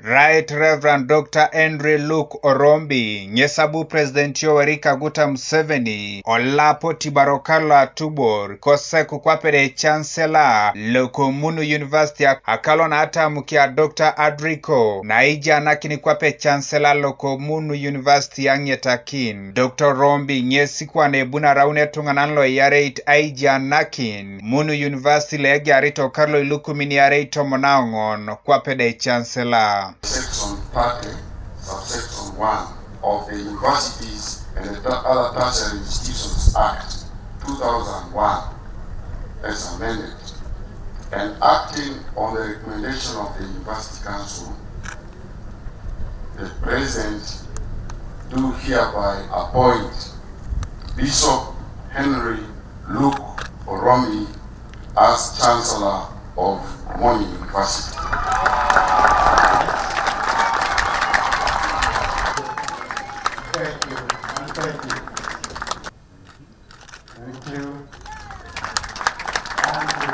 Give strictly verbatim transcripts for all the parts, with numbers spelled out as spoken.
Right Reverend Doctor Henry Luke Orombi, ŋes abu President Yoweri Kaguta Museveni, olapo tibaro kalo atubor, kosek kwapede Chancellor, lokomunu University akalo na atamukia Doctor Adriko, na ijanakin kwape Chancellor lokomunu University aŋetakin. Doctor Orombi ŋes kwana ebuni araun etuŋanan loiyareit aijanakin, munu University loegiarito kalo ilukumin iarei tomon aoŋon, kwapede Chancellor. Section thirty, subsection one of the Universities and the Other Tertiary Institutions Act two thousand one, as amended, and acting on the recommendation of the University Council, the President do hereby appoint Bishop Henry Luke Orombi as Chancellor of Moni University. Thank you, and thank you. Thank you. Thank you.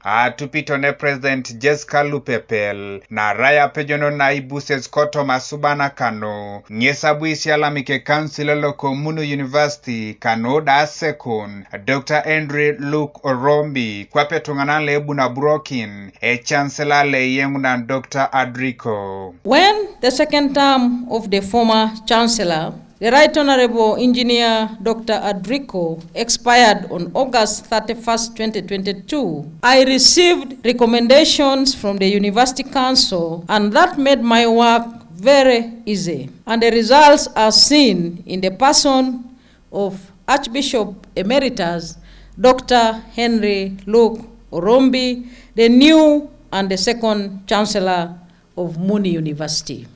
Atupito ne President Jessica Lupepel, na arai apejonon na ibuses kotoma asuban kanu, ŋes abu isialamik e council lokomunu University kanu da asekun, Doctor Henry Luke Orombi, kwape etuŋanan loebuni aburokin, e Chancellor loeyeŋunan Doctor Adriko. When the second term of the former Chancellor, the Right Honorable Engineer Doctor Adriko, expired on August thirty-first, twenty twenty-two, I received recommendations from the University Council, and that made my work very easy. And the results are seen in the person of Archbishop Emeritus Doctor Henry Luke Orombi, the new and the second Chancellor of Muni University.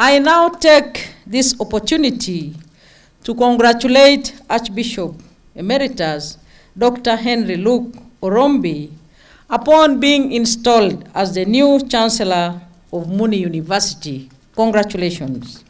I now take this opportunity to congratulate Archbishop Emeritus Doctor Henry Luke Orombi upon being installed as the new Chancellor of Muni University. Congratulations.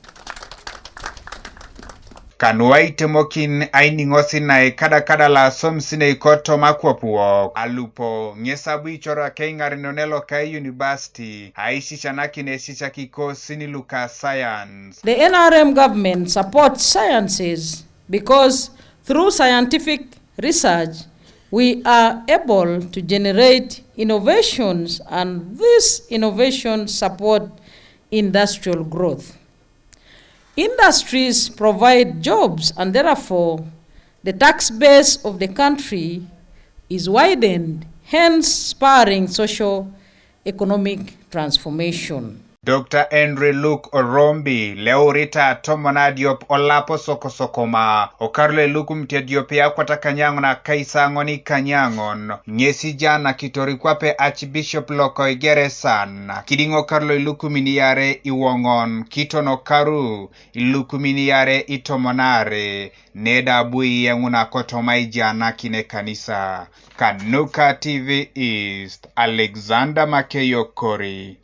Kanu aitemokin ainiŋosi na ikadakada lo asomisinei kotoma akwap wok, alupo ŋes abu icoro akeiŋarenon loka university aisisianakin esisiak ikosin luka science. The N R M government supports sciences because through scientific research, we are able to generate innovations, and these innovations support industrial growth. Industries provide jobs, and therefore the tax base of the country is widened, hence spurring social economic transformation. Doctor Henry Luke Orombi, lo eurita tomon adiop olap osokosokoma, okar lo ilukumit ediopet akwatat kanyaŋon akaisaŋon ikanyaŋon, ŋes ijanakitor kwape Archbishop loko Igeresan, kidiŋ okar lo ilukumin iarei iwoŋon, kiton okaru ilukumin iarei itomon aare, neda abu iyeŋuna kotoma aijanakin ekanisa. Kanuka T V East, Alexander Makeyo Kori.